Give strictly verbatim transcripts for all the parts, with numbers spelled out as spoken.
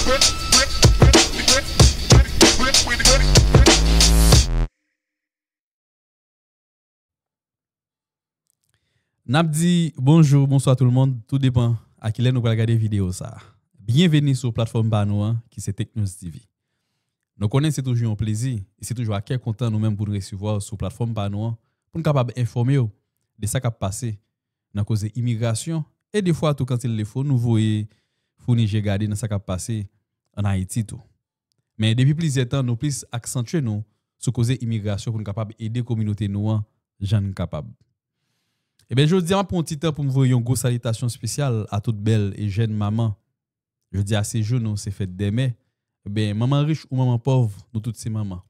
N ap di bonjou, bonswa tout le monde, tou depan a kilè nou pral gade videyo sa a. Byenveni sou platfòm pa nou an, ki se Tech News T V. Nou konnen se toujou yon plezi, e se toujou ak kè kontan nou menm pou n resevwa w sou platfòm pa nou an, pou n kapab enfòme w de sa k ap pase nan koze imigrasyon, e defwa tou kan il le fo nou voye founi je gade nan sa k ap pase ann Ayiti tou. Men depi plizyè tan, nou plis aksantye nou sou koze imigrasyon pou n kapab ede kominote nou an jan n kapab. Ebyen, jodi a, m ap pran yon ti tan pou m voye yon gwo salitasyon espesyal a tout bèl e jèn manman. Jodi a, se jou nou, se fèt dè mè. Ebyen, manman rich ou manman pòv, nou tout se manman.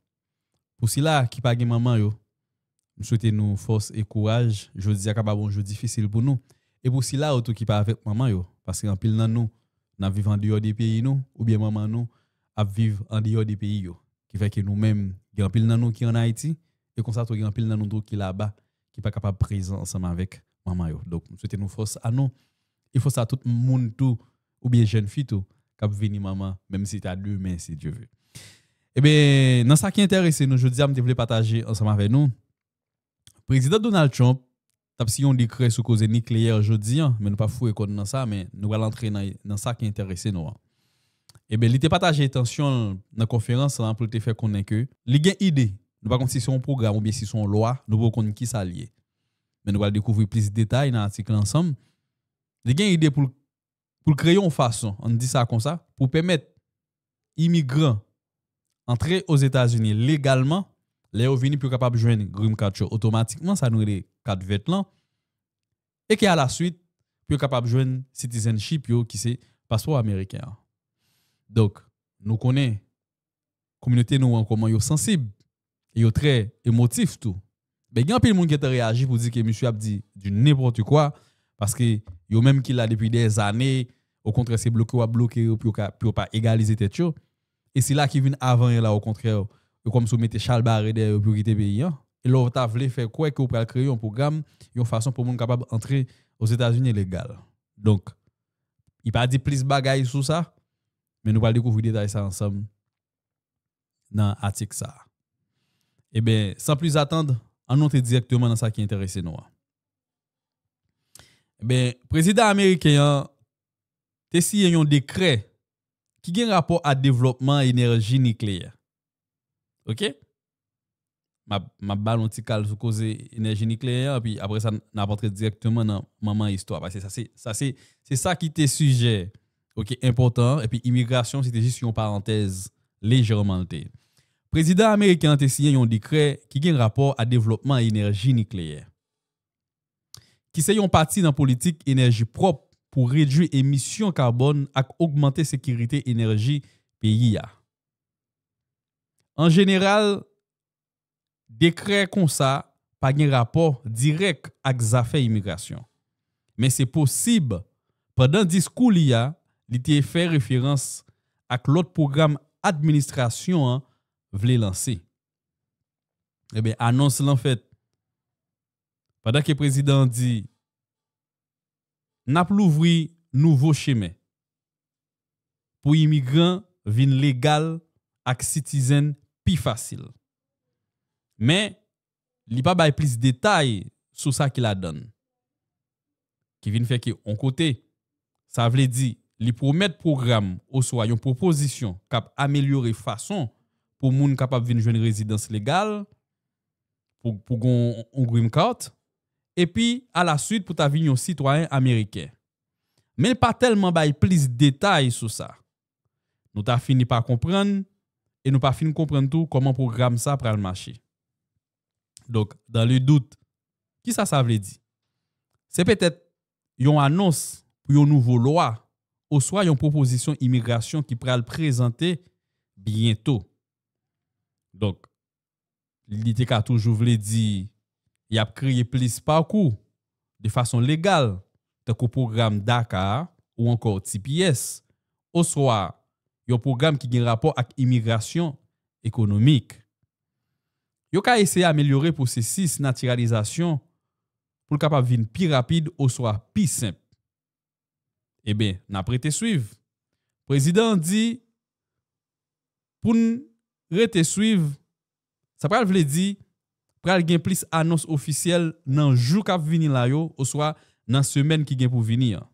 Pou sila ki pa gen manman yo, m swete nou fòs e kouraj. Jodi a kapab yon jou difisil pou nou. E pou sila yo tou ki pa avèk manman yo, paske anpil nan nou, n ap viv andeyò de peyi nou, oubyen manman nou ap viv andeyò de peyi yo. Ki fè ke nou menm, gen anpil nan nou ki ann Ayiti, e konsa tou gen anpil nan nou tou ki laba, ki pa kapab prezan ansanm avèk manman yo. Donk, m swete nou fòs a nou, e fòs a tout moun tou, oubyen jèn fi tou, k ap vini manman, menm si ta demen, si Dye ve. Ebyen, nan sa ki enterese nou, jodi a, m te vle pataje ansanm avè nou, Prezidan Donald Trump t ap siyen yon dekrè sou koze nikleyè jodi a, men nou p ap foure kò n nan sa, men nou pral antre nan, nan sa ki enterese nou an. Ebyen, li te pataje entansyon l nan konferans lan pou l te fè konnen ke li gen ide, nou pa konn si se yon pwogram oubyen si se yon lwa, nou poko konn kisa l ye. Men nou pral dekouvri plis detay nan atik la ansanm. Li gen ide pou l pou l kreye yon fason, ann di sa konsa, pou pèmèt imigran antre Ozetazini legalman, lè yo vini pou yo kapab jwenn green card yo otomatikman, sa nou rele kat vèt lan, e ke alaswit, pou yo kapab jwenn citizenship yo, ki se paspò ameriken an. Donk, nou konnen kominote nou an kòman yo sansib, e yo trè emotif tou. Ben, gen anpil moun ki te reyaji pou di ke misye ap di du n'importe quoi, paske yo menm ki la depi dè zane, okontrè, se bloke w ap bloke yo pou yo ka, pou yo pa egalize tèt yo. E sila ki vin avan yo la, okontrè, yo kòmsi yo mete chalbare dèyè yo pou yo kite peyi an. E lè w ta vle fè kwè ke w pral kreye yon pwogram, yon fason pou moun kapab antre Ozetazini legal. Donk, li pa di plis bagay sou sa, men nou pral dekouvri detay sa ansanm nan atik sa a. Ebyen, san plis atann, ann antre dirèkteman nan sa ki enterese nou an. Ebyen, prezidan ameriken an te siyen yon dekrè ki gen rapò a devlòpman enèji nikleyè. Oke? M ap, m ap ba nou ti kal sou koze enèji nikleyè an, epi apre sa, n ap antre dirèkteman nan manman istwa, paske sa se, sa se, se sa ki te sijè, oke, enpòtan an, epi imigrasyon, se te jis yon parantèz lejèman l te ye. Prezidan ameriken an te siyen yon dekrè ki gen rapò a devlòpman enèji nikleyè, ki se yon pati nan politik enèji pwòp pou redui emisyon kabòn ak ogmante sekirite enèji peyi a. An jeneral, dekrè konsa pa gen rapò dirèk ak zafè imigrasyon. Men se posib, pandan diskou li a, li te fè referans ak lòt pwogram administrasyon an vle lanse. Ebyen, anons lan fèt pandan ke prezidan an di, n ap louvri nouvo chemen pou imigran vin legal ak citizen pi fasil. Men, li pa bay plis detay sou sa ki ladan l. Ki vin fè ke, yon kote, sa vle di, li pwomèt pwogram oswa yon pwopozisyon k ap amelyore fason pou moun kapab vin jwenn rezidans legal, pou, pou gon yon green card, epi alaswit pou ta vin yon sitwayen ameriken. Men l pa tèlman bay plis detay sou sa. Nou ta fini pa konprann, e nou pa fin konprann tou kòman pwogram sa pral mache. Donk, dans le doute, kisa sa vle di? Se petèt yon anons pou yon nouvo lwa, oswa yon pwopozisyon imigrasyon ki pral prezante byento. Donk, li te ka toujou vle di y ap kreye plis pakou de fason legal, tankou pwogram DACA a ou ankò T P S, oswa yon pwogram ki gen rapò ak imigrasyon ekonomik. Yo ka eseye amelyore pwosesis natiralizasyon pou l kapab vin pi rapid oswa pi senp. Ebyen, n ap rete swiv. Prezidan an di pou n rete swiv, sa pral vle di pral gen plis anons ofisyèl nan jou k ap vini la yo, oswa nan semèn ki gen pou vini an.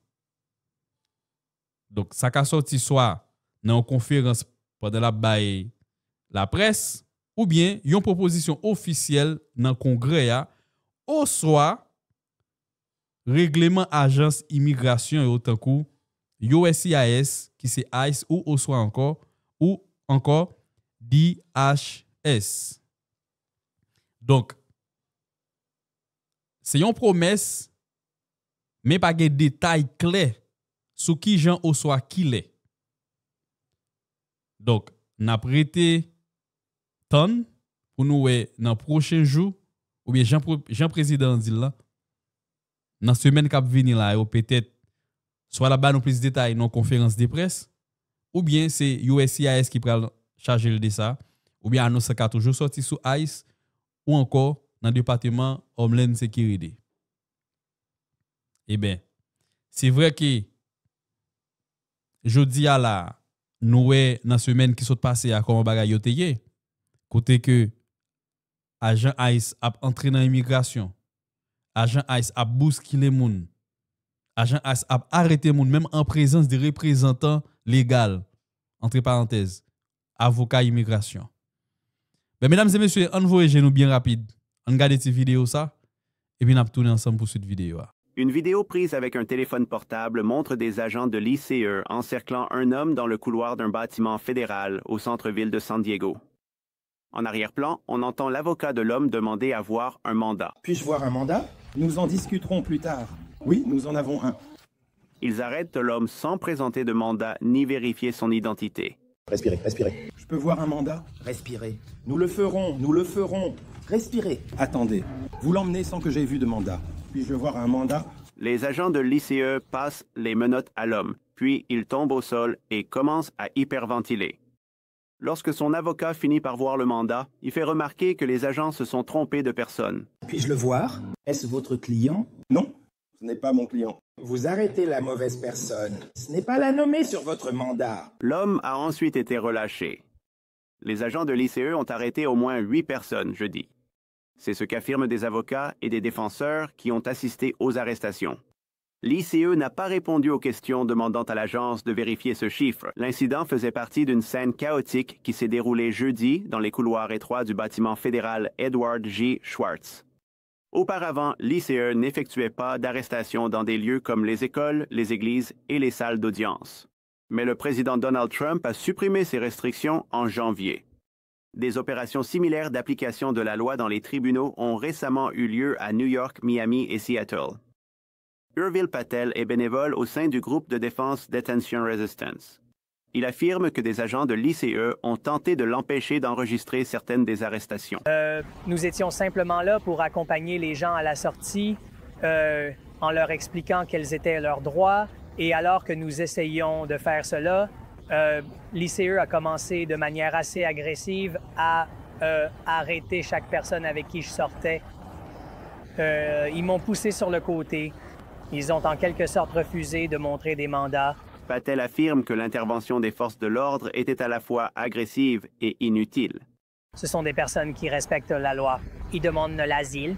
Donk, sa ka sòti swa nan yon konferans pandan l ap bay laprès, oubyen yon pwopozisyon ofisyèl nan Kongrè a, oswa regleman ajans imigrasyon yo, tankou U S C I S, ki se ice, ou oswa ankò, ou ankò D H S. Donk, se yon pwomès, men pa gen detay klè sou ki jan oswa kilè. Donk, n ap rete tann pou nou wè nan pwochen jou, oubyen jan, pre- jan prezidan an di l la, nan semèn k ap vini la yo, petèt, swa l ap ba nou plis detay nan yon konferans de près, oubyen se U S C I S ki pral chaje l de sa, oubyen anons lan ka toujou sòti sou ice, ou ankò nan depatman Homeland Security. Eben, se vre ke jodi a la, nou wè nan semèn ki sot pase a kòman bagay yo te ye, kote ke ajan ice ap antre nan imigrasyon, ajan ice ap bouskile moun, ajan ice ap arete moun, menm an prezans de reprezantan legal, antre parantèz, avoka imigrasyon. Ben, medam e mesye, ann voye je nou byen rapid. Ann gade ti videyo sa, epi n ap tounen ansanm pou swit videyo a. Une vidéo prise avec un téléphone portable montre des agents de l'I C E encerclant un homme dans le couloir d'un bâtiment fédéral au centre-ville de San Diego. En arrière-plan, on entend l'avocat de l'homme demander à voir un mandat. Puis-je voir un mandat ? Nous en discuterons plus tard. Oui, nous en avons un. Ils arrêtent l'homme sans présenter de mandat ni vérifier son identité. Respirez, respirez. Je peux voir un mandat ? Respirez. Nous le ferons, nous le ferons. Respirez. Attendez. Vous l'emmenez sans que j'aie vu de mandat. Puis-je voir un mandat ? Les agents de l'I C E passent les menottes à l'homme, puis il tombe au sol et commence à hyperventiler. Lorsque son avocat finit par voir le mandat, il fait remarquer que les agents se sont trompés de personne. Puis-je le voir ? Est-ce votre client ? Non, ce n'est pas mon client. Vous arrêtez la mauvaise personne. Ce n'est pas la nommée sur votre mandat. L'homme a ensuite été relâché. Les agents de l'I C E ont arrêté au moins huit personnes jeudi. C'est ce qu'affirment des avocats et des défenseurs qui ont assisté aux arrestations. L'I C E n'a pas répondu aux questions demandant à l'agence de vérifier ce chiffre. L'incident faisait partie d'une scène chaotique qui s'est déroulée jeudi dans les couloirs étroits du bâtiment fédéral Edward J. Schwartz. Auparavant, l'I C E n'effectuait pas d'arrestation dans des lieux comme les écoles, les églises et les salles d'audience. Mais le président Donald Trump a supprimé ces restrictions en janvier. Des opérations similaires d'application de la loi dans les tribunaux ont récemment eu lieu à New York, Miami et Seattle. Urvil Patel est bénévole au sein du groupe de défense Detention Resistance. Il affirme que des agents de l'I C E ont tenté de l'empêcher d'enregistrer certaines des arrestations. Euh, nous étions simplement là pour accompagner les gens à la sortie, euh, en leur expliquant quels étaient leurs droits. Et alors que nous essayions de faire cela, euh, l'I C E a commencé de manière assez agressive à euh, arrêter chaque personne avec qui je sortais. Euh, ils m'ont poussé sur le côté. Ils ont en quelque sorte refusé de montrer des mandats. Patel affirme que l'intervention des forces de l'ordre était à la fois agressive et inutile. Ce sont des personnes qui respectent la loi. Ils demandent l'asile.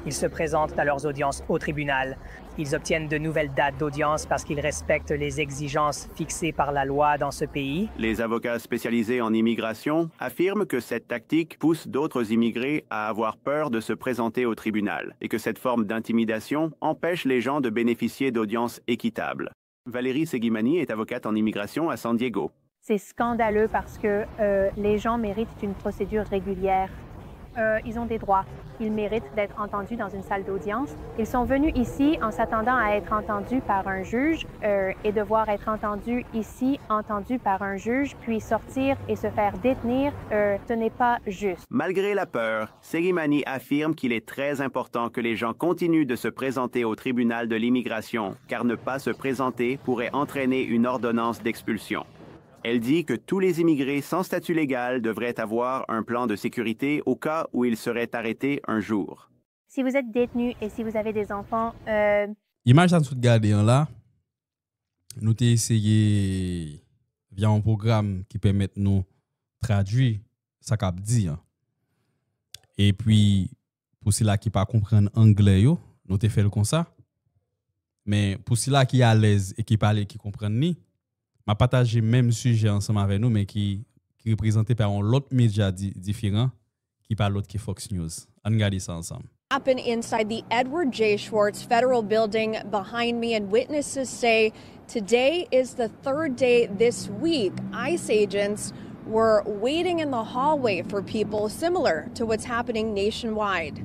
Ils se présentent à leurs audiences au tribunal. Ils obtiennent de nouvelles dates d'audience parce qu'ils respectent les exigences fixées par la loi dans ce pays. Les avocats spécialisés en immigration affirment que cette tactique pousse d'autres immigrés à avoir peur de se présenter au tribunal et que cette forme d'intimidation empêche les gens de bénéficier d'audiences équitables. Valérie Segimani est avocate en immigration à San Diego. C'est scandaleux parce que euh, les gens méritent une procédure régulière. Euh, ils ont des droits. Ils méritent d'être entendus dans une salle d'audience. Ils sont venus ici en s'attendant à être entendus par un juge euh, et devoir être entendus ici, entendus par un juge, puis sortir et se faire détenir. Euh, ce n'est pas juste. Malgré la peur, Segimani affirme qu'il est très important que les gens continuent de se présenter au tribunal de l'immigration, car ne pas se présenter pourrait entraîner une ordonnance d'expulsion. Elle dit que tous les immigrés sans statut légal devraient avoir un plan de sécurité au cas où ils seraient arrêtés un jour. Si vous êtes détenu et si vous avez des enfants, euh, Imaj sa n sot gade an la, nou te eseye, via yon pwogram ki pèmèt nou tradui sa k ap di an. Epi, pou sila ki pa konprann anglè yo, nou te fè l konsa. Men pou sila ki alèz e ki pale, ki konprann li, m ap pataje menm sijè ansanm avè nou, men ki, ki reprezante pa yon lòt medya di, diferan, ki pa lòt ke Fox News. Ann gade sa ansanm. Happened inside the Edward J. Schwartz Federal Building behind me, and witnesses say today is the third day this week ICE agents were waiting in the hallway for people, similar to what's happening nationwide.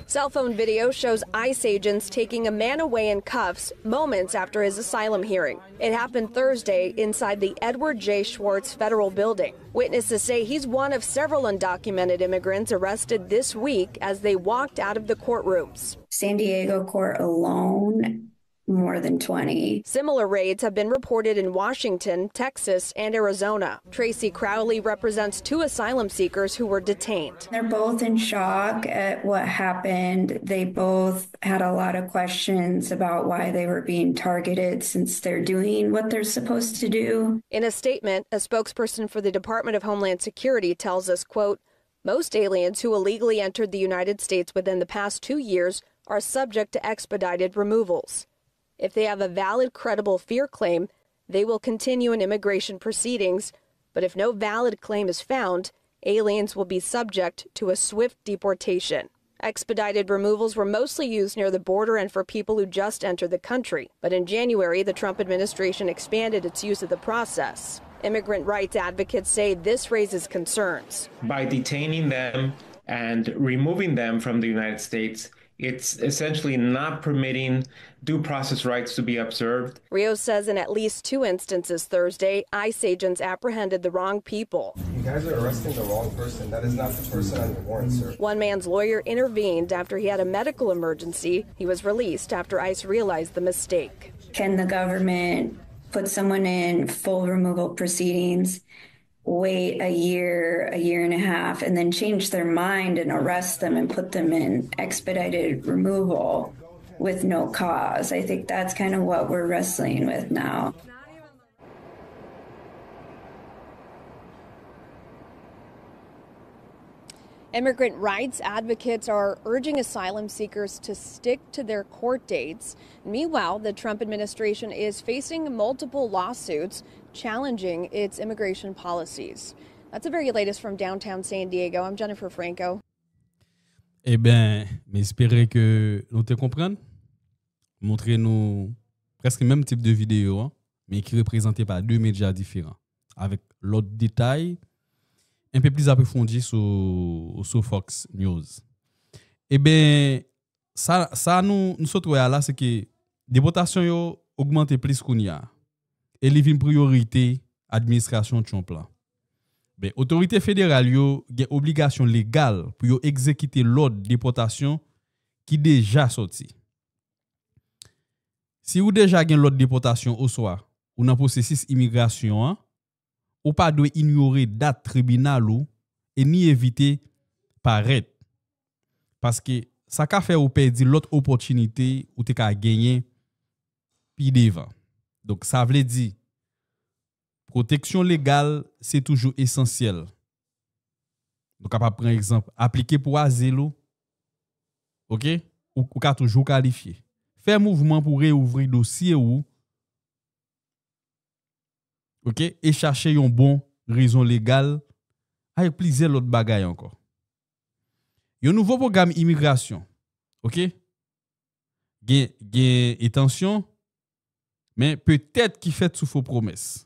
Cell phone video shows ICE agents taking a man away in cuffs moments after his asylum hearing. It happened Thursday inside the Edward J. Schwartz Federal Building. Witnesses say he's one of several undocumented immigrants arrested this week as they walked out of the courtrooms. San Diego court alone, more than twenty. Similar raids have been reported in Washington, Texas, and Arizona. Tracy Crowley represents two asylum seekers who were detained. They're both in shock at what happened. They both had a lot of questions about why they were being targeted since they're doing what they're supposed to do. In a statement, a spokesperson for the Department of Homeland Security tells us, quote, most aliens who illegally entered the United States within the past two years are subject to expedited removals. If they have a valid, credible fear claim, they will continue in immigration proceedings, but if no valid claim is found, aliens will be subject to a swift deportation. Expedited removals were mostly used near the border and for people who just entered the country, but in January, the Trump administration expanded its use of the process. Immigrant rights advocates say this raises concerns. By detaining them and removing them from the United States, it's essentially not permitting due process rights to be observed. Rios says in at least two instances Thursday, ICE agents apprehended the wrong people. You guys are arresting the wrong person. That is not the person on your warrant, sir. One man's lawyer intervened after he had a medical emergency. He was released after ICE realized the mistake. Can the government put someone in full removal proceedings, wait a year, a year and a half, and then change their mind and arrest them and put them in expedited removal with no cause? I think that's kind of what we're wrestling with now. Immigrant rights advocates are urging asylum seekers to stick to their court dates. Meanwhile, the Trump administration is facing multiple lawsuits challenging its immigration policies. That's the very latest from downtown San Diego. I'm Jennifer Franco. Eben, m espere ke nou te konprann. Montre nou prèske menm tip de videyo an, men ki reprezante pa de medya diferan, avèk lòt detay enpe plis apwofondi sou, sou Fox News. Eben, sa, sa nou, nou sot wè a la, se ke depòtasyon yo ogmante plis kounye a, e li vin priyorite administrasyon Trump la. Ben, otorite federal yo gen obligasyon legal pou yo egzekite lòd depòtasyon ki deja sòti. Si ou deja gen lòd depòtasyon oswa ou nan pwosesis imigrasyon an, ou pa dwe inyore dat tribinal ou e ni evite parèt, paske sa ka fè ou pèdi lòt opòtinite ou te ka genyen pi devan. Donk, sa vle di, pwoteksyon legal se toujou esansyèl. Nou kapab pran egzanp, aplike pou azil ou, oke? Ou, ou ka toujou kalifye. Fè mouvman pou reouvri dosye ou, oke? E chache yon bon rezon legal, avèk plizyè lòt bagay ankò. Yon nouvo pwogram imigrasyon, oke? Gen, gen etansyon, men petèt ki fèt sou fo pwomès.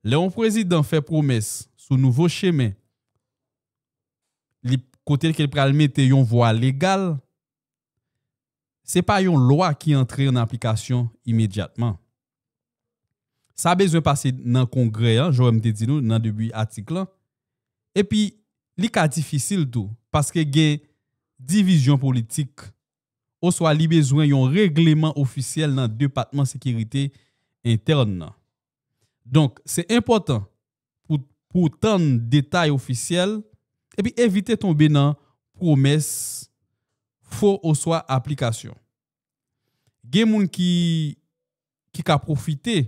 Lè yon prezidan fè pwomès sou nouvo chemen, li, kote ke l pral mete yon vwa legal, se pa yon lwa ki antre an aplikasyon imedyatman. Sa bezwen pase nan Kongrè an, jan w wè m te di nou nan debi atik lan. Epi, li ka difisil tou, paske gen divizyon politik, oswa li bezwen yon regleman ofisyèl nan Depatman Sekirite Entèn nan. Donk, se enpòtan pou, pou tann detay ofisyèl, epi evite tonbe nan pwomès fo oswa aplikasyon. Gen moun ki, ki ka pwofite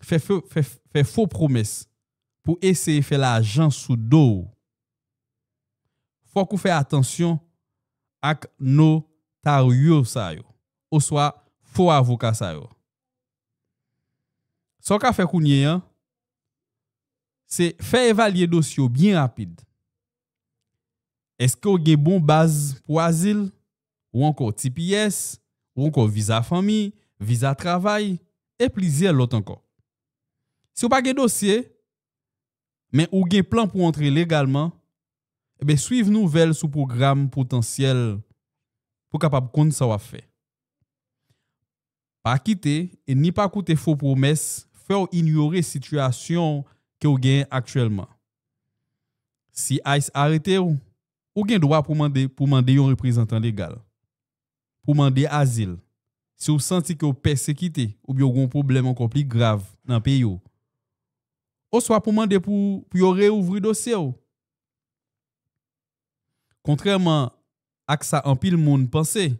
fè, fè, fè, fè fo pwomès pou eseye fè lajan sou do w. Fòk ou fè atansyon ak notaryo sa yo, oswa fo avoka sa yo. Sa w ka fè kounye a, se fè evalye dosye w byen rapid. Èske w gen bon baz pou azil, ou ankò T P S, ou ankò viza fanmi, viza travay, e plizyè lòt ankò? Si w pa gen dosye, men ou gen plan pou antre legalman, ebyen, swiv nouvèl sou pwogram potansyèl pou kapab konn sa w ap fè. Pa kite e ni pa koute fo pwomès fè w inyore sitiyasyon ke w genyen aktyèlman. Si ice arete w, ou gen dwa pou mande, pou mande yon reprezantan legal, pou mande azil, si w santi ke w pèsekite oubyen w gen yon pwoblèm ankò pli grav nan peyi w, oswa pou mande pou, pou yo reouvri dosye w. Kontrèman ak sa anpil moun panse,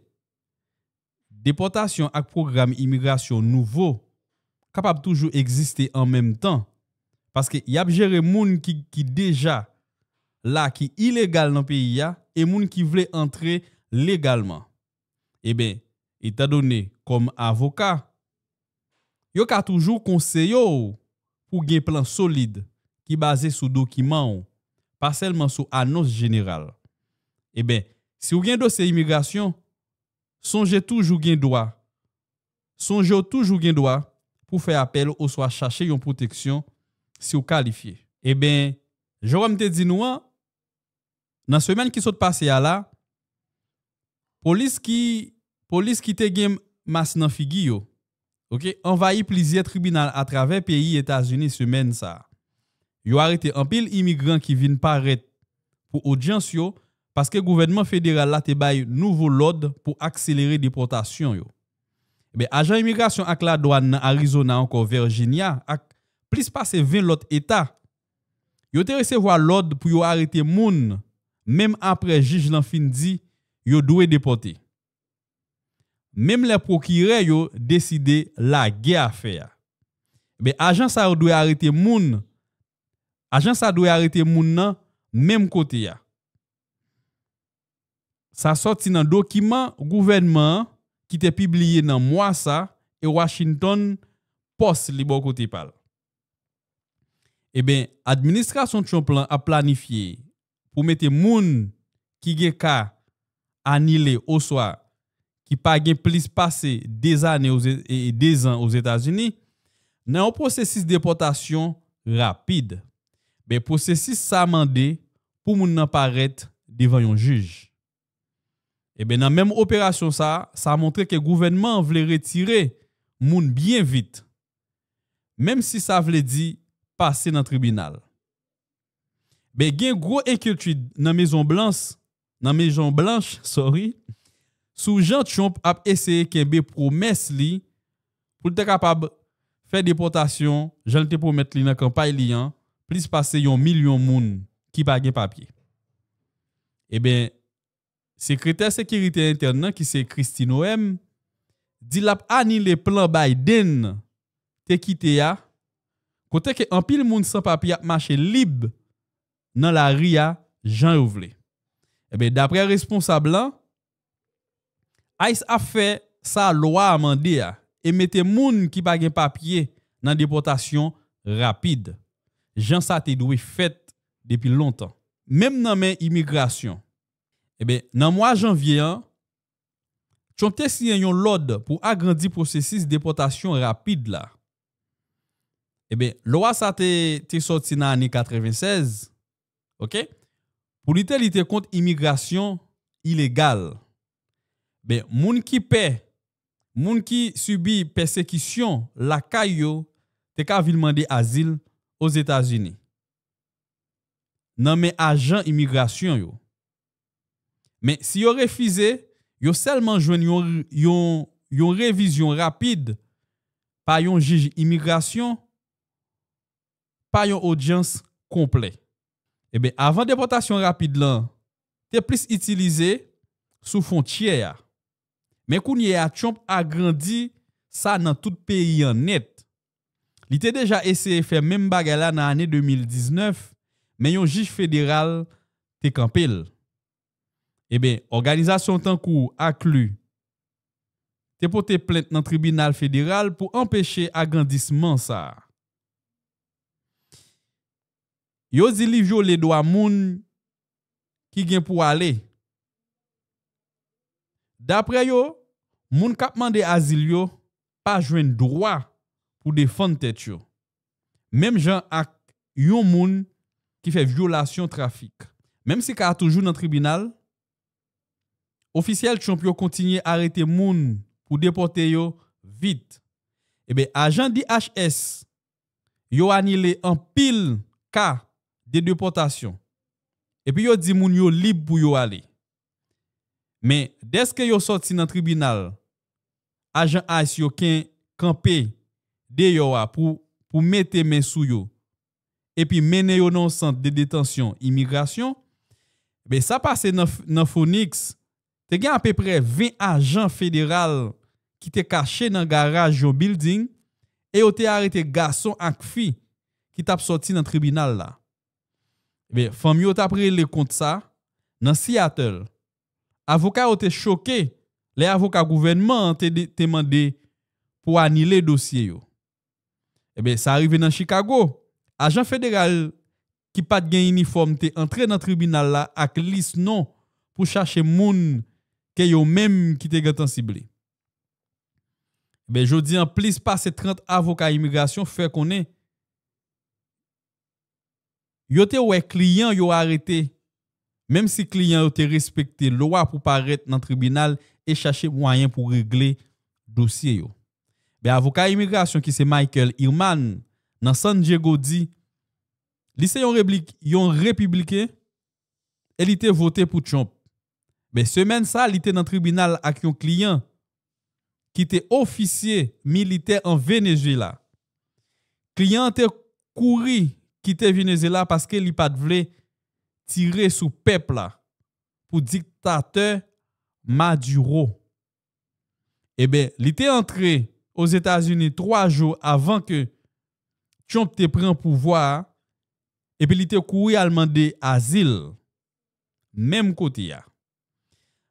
depòtasyon ak pwogram imigrasyon nouvo kapab toujou egziste an menm tan, paske y ap jere moun ki, ki deja la, ki ilegal nan peyi a, e moun ki vle antre legalman. Ebyen, etandone kòm avoka, yo ka toujou konseye w pou gen plan solid ki baze sou dokiman w, pa sèlman sou anons jeneral. Ebyen, si w gen dosye imigrasyon, sonje toujou gen dwa, sonje w toujou gen dwa pou fè apèl oswa chache yon pwoteksyon si w kalifye. Ebyen, jan w te di nou an, nan semèn ki sot pase a la, polis ki, polis ki te gen mas nan figi yo, oke, anvayi plizyè tribinal atravè peyi Etazini semèn sa a. Yo arete anpil imigran ki vin parèt pou odyans yo, paske gouvènman federal la te bay nouvo lòd pou akselere depòtasyon yo. Ebyen, ajan imigrasyon ak ladwàn nan Arizona, ankò Virginia, ak plis pase ven lòt eta, yo te resevwa lòd pou yo arete moun, menm apre jij lan fin di yo dwe depòte. Menm lè pwokirè yo deside lage afè a. Ebyen, ajan sa yo dwe arete moun, ajan sa dwe arete moun nan menm kote a. Sa sòti nan dokiman gouvènman an ki te pibliye nan mwa sa e Washington Post li bò kote pa l. Ebyen, administrasyon Trump lan ap planifye pou mete moun ki gen ka anile oswa ki pa gen plis pase de zane Oze-, e, e, de zan Ozetazini nan yon pwosesis depòtasyon rapid. Men pwosesis sa mande pou moun nan parèt devan yon jij. Ebyen, nan menm operasyon sa, sa montre ke gouvènman an vle retire moun byen vit, menm si sa vle di pase nan tribinal. Men gen gwo enkyetid nan Mezon Blans, nan Mezon Blanch, sorry, sou jan Trump ap eseye kenbe pwomès li pou l te kapab fè depòtasyon, jan l te pwomèt li nan kanpay li an, plis pase yon milyon moun ki pa gen papye. Ebyen, sekretè sekirite entèn nan, ki se Kristi Noem, di l ap anile plan Biden te kite a, kote ke anpil moun san papye ap mache lib nan lari a jan yo vle. Ebyen, daprè responsab lan, ice ap fè sa lwa a mande a e mete moun ki pa gen papye nan depòtasyon rapid, jan sa te dwe fèt depi lontan, menm nan men imigrasyon. Ebyen, nan mwa janvye an, Trump te siyen yon lòd pou agrandi pwosesis depòtasyon rapid la. Ebyen, lwa sa te, te sòti nan ane katreven sèz, oke? Pou li te lite kont imigrasyon ilegal. Ben, moun ki pè, moun ki sibi pèsekisyon lakay yo te ka vin mande azil Ozetazini nan men ajan imigrasyon yo. Men si yo refize, yo sèlman jwenn yon, yon, yon revizyon rapid pa yon jij imigrasyon, pa yon odyans konplè. Ebyen, avan depòtasyon rapid lan te plis itilize sou fwontyè a. Men kounye a, Trump agrandi sa nan tout peyi an nèt. Li te deja eseye fè menm bagay la nan ane de mil diznèf, men yon jij federal te kanpe l. Ebyen, òganizasyon tankou ACLU te pote plent nan tribinal federal pou anpeche agrandisman sa a. Yo di li vyole dwa moun ki gen pou ale. Daprè yo, moun k ap mande azil yo pa jwenn dwa pou defann tèt yo, menm jan ak yon moun ki fè vyolasyon trafik. Menm si ka a toujou nan tribinal, ofisyèl Trump yo kontinye arete moun pou depòte yo vit. Ebyen, ajan D H S yo anile anpil ka de depòtasyon. Epi yo di moun yo lib pou yo ale. Men, dèske yo sòti nan tribinal, ajan ICE yo ken kanpe deyò a pou, pou mete men sou yo, epi mennen yo nan yon sant de detansyon imigrasyon. Ebyen, sa pase nan, nan Phoenix, te gen apeprè ven ajan federal ki te kache nan garaj yon bilding e yo te arete gason ak fi ki t ap sòti nan tribinal la. Ebyen, fanmi yo t ap regle kont sa nan Seattle. Avoka yo te choke lè avoka gouvènman an te, te mande pou anile dosye yo. Ebyen, sa rive nan Chicago. Ajan federal ki pa t gen inifòm te antre nan tribinal la ak lis non pou chache moun ke yo menm ki te gentan sible. Ebyen, jodi an, plis pase trant avoka imigrasyon fè konnen yo te wè kliyan yo arete, menm si kliyan yo te respekte lwa pou parèt nan tribinal e chache mwayen pou regle dosye yo. Men avoka imigrasyon ki se Michael Irman nan San Diego di li se yon reblik-, yon repibliken e li te vote pou Trump. Men semèn sa, li te nan tribinal ak yon kliyan ki te ofisye militè an Venezuela. Kliyan an te kouri kite Venezuela paske li pa t vle tire sou pèp la pou diktatè Maduro. Ebyen, li te antre Ozetazini twa jou avan ke Trump te pran pouvwa a, epi li te kouri al mande azil menm kote a.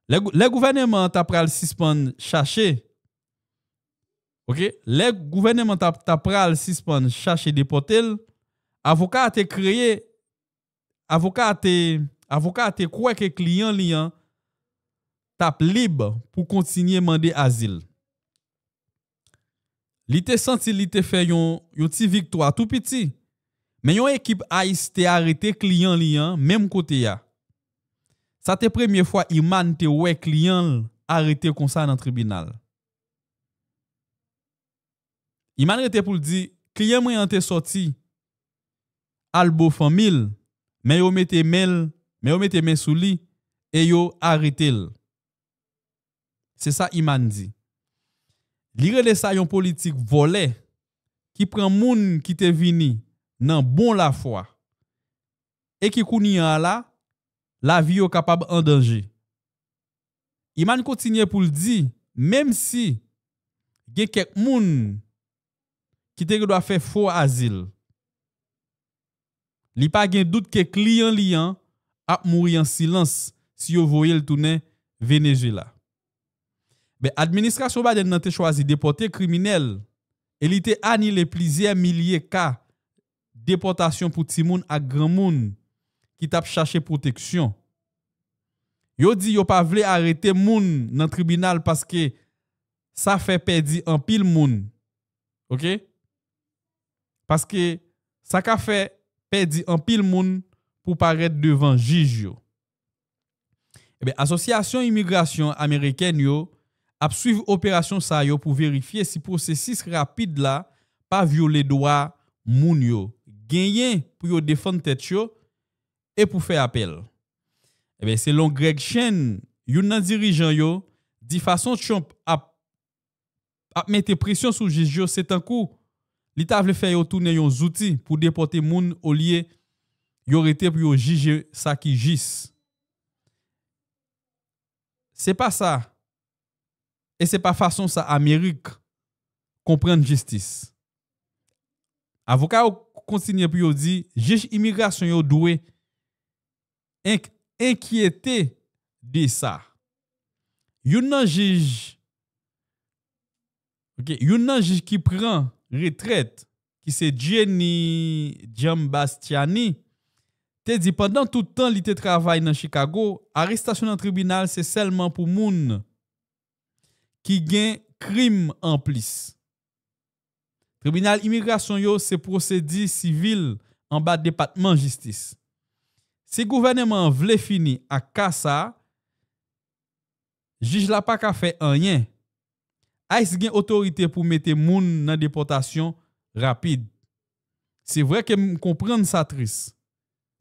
Lè, lè gouvènman an ta pral sispann chache, oke, lè gouvènman ta, ta pral sispann chache depòte l, avoka a te kreye, avoka a te, avoka a te kwè ke kliyan li an t ap lib pou kontinye mande azil. Li te santi li te fè yon, yon ti viktwa tou piti, men yon ekip ICE te arete kliyan li an menm kote a. Sa te premye fwa Irman te wè kliyan l arete konsa nan tribinal. Irman rete pou l di, kliyan mwen an te sòti al bo fanmi l, men yo mete men l, men yo mete men sou li e yo arete l. Se sa Irman di. Li rele sa yon politik vòlè ki pran moun ki te vini nan bon lafwa e ki kounye a la, lavi yo kapab an danje. Irman kontinye pou l di, menm si gen kèk moun ki te gen dwa fè fo azil, li pa gen dout ke kliyan li an ap mouri an silans si yo voye l tounen Venezuela. Men administrasyon Biden nan te chwazi depòte kriminèl e li te anile plizyè milye ka depòtasyon pou timoun ak granmoun ki t ap chache pwoteksyon. Yo di yo pa vle arete moun nan tribinal paske sa fè pèdi anpil moun. Oke? Paske sa ka fè pèdi anpil moun pou parèt devan jij yo. Ebyen, Asosyasyon Imigrasyon Amerikèn yo ap swiv operasyon sa yo pou verifye si pwosesis rapid la pa vyole dwa moun yo genyen pou yo defann tèt yo e pou fè apèl. Ebyen, selon Greg Chen, youn nan dirijan yo, di fason Trump ap, ap mete presyon sou jij yo, se tankou li ta vle fè yo tounen yon zouti pou depòte moun olye yo rete pou yo jije sa ki jis. Se pa sa. E se pa fason sa Amerik konprann jistis. Avoka yo kontinye pou yo di jij imigrasyon yo dwe enk- enkyete de sa. Youn nan jij, ok, youn nan jij ki pran retrèt, ki se Gianni Giambastiani, te di pandan tout tan li te travay nan Chicago, arestasyon nan tribinal se sèlman pou moun ki gen krim anplis. Tribinal imigrasyon yo se pwosedi sivil anba Depatman Jistis. Si gouvènman an vle fini ak ka sa a, jij la pa ka fè anyen. ICE gen otorite pou mete moun nan depòtasyon rapid. Se vre ke m konprann sa tris.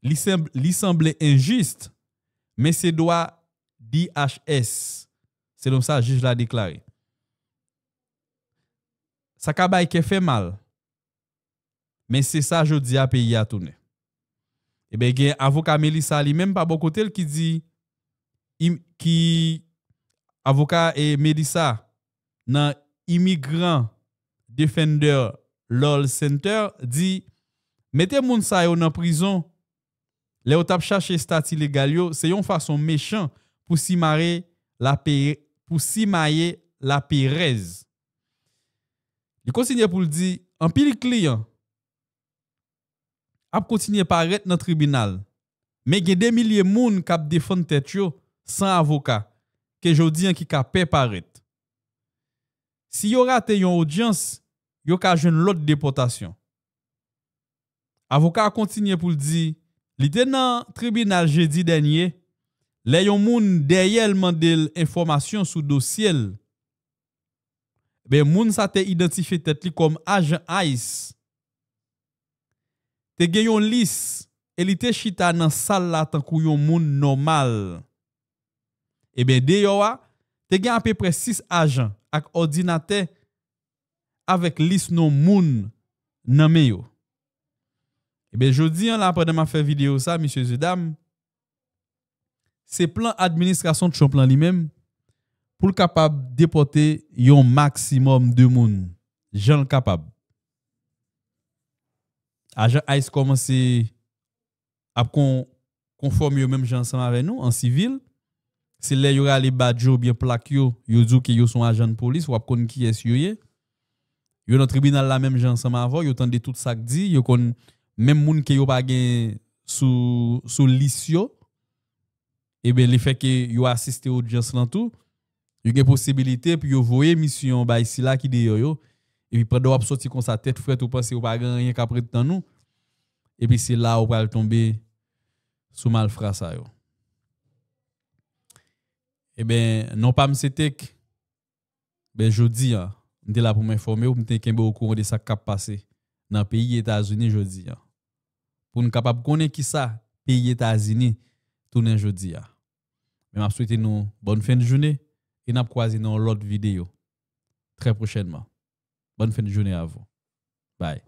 Li sanb- li sanble enjis, men se dwa D H S, selon sa jij la deklare. Sa ka bay kè fè mal, men se sa jodi a peyi a tounen. Ebyen, gen avoka Melissa li menm pa bò kote l ki di, im- ki avoka e Melissa nan Immigrant Defender Law Center di, mete moun sa yo nan prizon lè yo t ap chache estati legal yo, se yon fason mechan pou simaye lape- pou simaye laperèz. Li kontinye pou l di, anpil kliyan ap kontinye parèt nan tribinal, men gen de milye moun k ap defann tèt yo san avoka, ke jodi an ki ka pè parèt. Si yo rate yon odyans, yo ka jwenn lòt depòtasyon. Avoka a kontinye pou l di, li te nan tribinal jedi dènye, lè yon moun dèyè l mande l enfòmasyon sou dosye l. Ebyen, moun sa te idantifye tèt li kòm ajan ICE. Te gen yon lis e li te chita nan sal la tankou yon moun nòmal. Ebyen, deyò a, te gen apeprè sis ajan ak òdinatè avèk lis non moun nan men yo. Ebyen, jodi an la, pandan m ap fè videyo sa, mesye e dam, se plan administrasyon Trump lan li menm pou l kapab depòte yon maksimòm de moun, jan l kapab. Ajan ICE kòmanse ap kon- konfòme yo menm jan ansanm avè nou, an sivil. Se lè yo rale badj yo oubyen plak yo, yo di w ke yo se yon ajan polis, w ap konn kiyès yo ye. Yo nan tribinal la menm jan ansanm avè w, yo tande tout sa k di, yo konn menm moun ke yo pa gen sou, sou lis yo. Ebyen, lefètke yo asiste odyans lan tou, yo gen posibilite pou yo voye misyon bay sila ki deyò yo. Epi pandan w ap sòti konsa, tèt frèt, ou panse ou pa gen anyen k ap ret tann ou. Epi se la ou pral tonbe sou malfra sa yo. Ebyen, non pa m se Tek. Ben, jodi a, m te la pou m enfòme w, pou m te kenbe w okouran de sa k ap pase nan peyi Etazini jodi a. Pou n kapab konnen kisa peyi Etazini tounen jodi a. Men m ap swete nou bòn fen de jounen e n ap kwaze nan yon lòt videyo trè pwochènman. Bonne fin de journée à vous. Bye.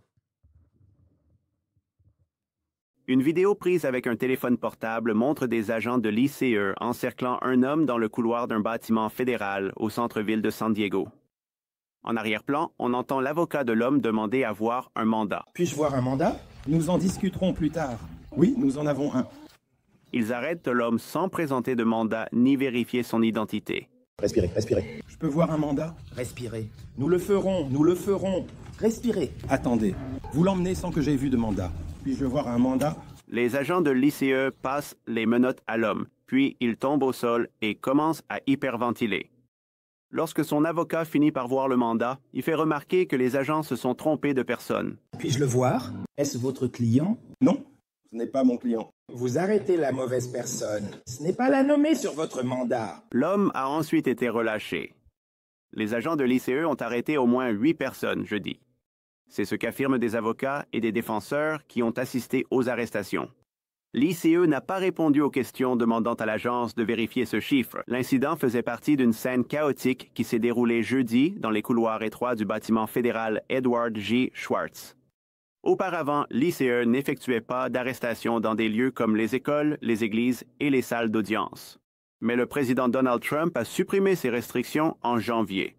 Une vidéo prise avec un téléphone portable montre des agents de l'I C E encerclant un homme dans le couloir d'un bâtiment fédéral au centre-ville de San Diego. En arrière-plan, on entend l'avocat de l'homme demander à voir un mandat. Puis-je voir un mandat ? Nous en discuterons plus tard. Oui, nous en avons un. Ils arrêtent l'homme sans présenter de mandat ni vérifier son identité. Respirez, respirez. Je peux voir un mandat ? Respirez. Nous le ferons, nous le ferons. Respirez. Attendez. Vous l'emmenez sans que j'aie vu de mandat. Puis-je voir un mandat ? Les agents de l'I C E passent les menottes à l'homme, puis il tombe au sol et commence à hyperventiler. Lorsque son avocat finit par voir le mandat, il fait remarquer que les agents se sont trompés de personne. Puis-je le voir ? Est-ce votre client ? Non, ce n'est pas mon client. Vous arrêtez la mauvaise personne. Ce n'est pas la nommée sur votre mandat. L'homme a ensuite été relâché. Les agents de l'I C E ont arrêté au moins huit personnes jeudi. C'est ce qu'affirment des avocats et des défenseurs qui ont assisté aux arrestations. L'I C E n'a pas répondu aux questions demandant à l'agence de vérifier ce chiffre. L'incident faisait partie d'une scène chaotique qui s'est déroulée jeudi dans les couloirs étroits du bâtiment fédéral Edward G. Schwartz. Auparavant, l'I C E n'effectuait pas d'arrestation dans des lieux comme les écoles, les églises et les salles d'audience. Mais le président Donald Trump a supprimé ces restrictions en janvier.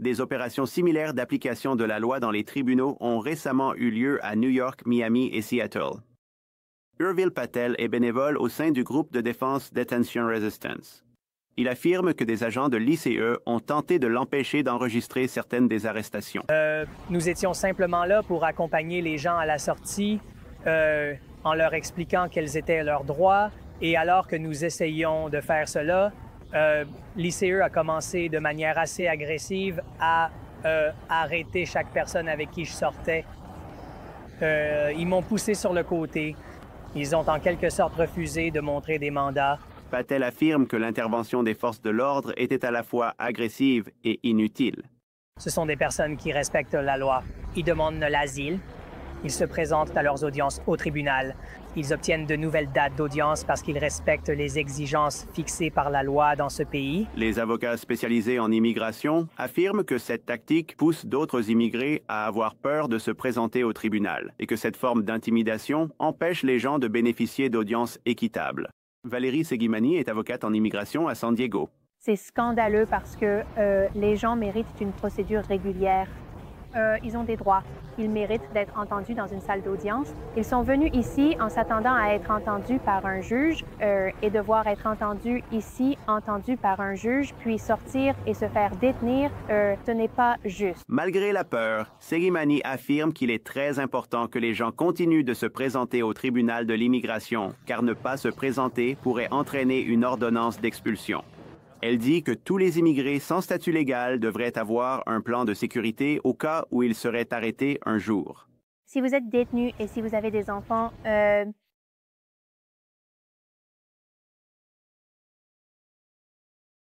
Des opérations similaires d'application de la loi dans les tribunaux ont récemment eu lieu à New York, Miami et Seattle. Urvil Patel est bénévole au sein du groupe de défense Detention Resistance. Il affirme que des agents de l'I C E ont tenté de l'empêcher d'enregistrer certaines des arrestations. Euh, nous étions simplement là pour accompagner les gens à la sortie euh, en leur expliquant quels étaient leurs droits. Et alors que nous essayions de faire cela, euh, l'I C E a commencé de manière assez agressive à euh, arrêter chaque personne avec qui je sortais. Euh, ils m'ont poussé sur le côté. Ils ont en quelque sorte refusé de montrer des mandats. Patel affirme que l'intervention des forces de l'ordre était à la fois agressive et inutile. Ce sont des personnes qui respectent la loi. Ils demandent l'asile. Ils se présentent à leurs audiences au tribunal. Ils obtiennent de nouvelles dates d'audience parce qu'ils respectent les exigences fixées par la loi dans ce pays. Les avocats spécialisés en immigration affirment que cette tactique pousse d'autres immigrés à avoir peur de se présenter au tribunal et que cette forme d'intimidation empêche les gens de bénéficier d'audiences équitables. Valérie Segimani est avocate en immigration à San Diego. C'est scandaleux parce que euh, les gens méritent une procédure régulière. Euh, ils ont des droits. Ils méritent d'être entendus dans une salle d'audience. Ils sont venus ici en s'attendant à être entendus par un juge euh, et devoir être entendus ici, entendus par un juge, puis sortir et se faire détenir. Euh, ce n'est pas juste. Malgré la peur, Segimani affirme qu'il est très important que les gens continuent de se présenter au tribunal de l'immigration, car ne pas se présenter pourrait entraîner une ordonnance d'expulsion. Elle dit que tous les immigrés sans statut légal devraient avoir un plan de sécurité au cas où ils seraient arrêtés un jour. Si vous êtes détenu et si vous avez des enfants, euh,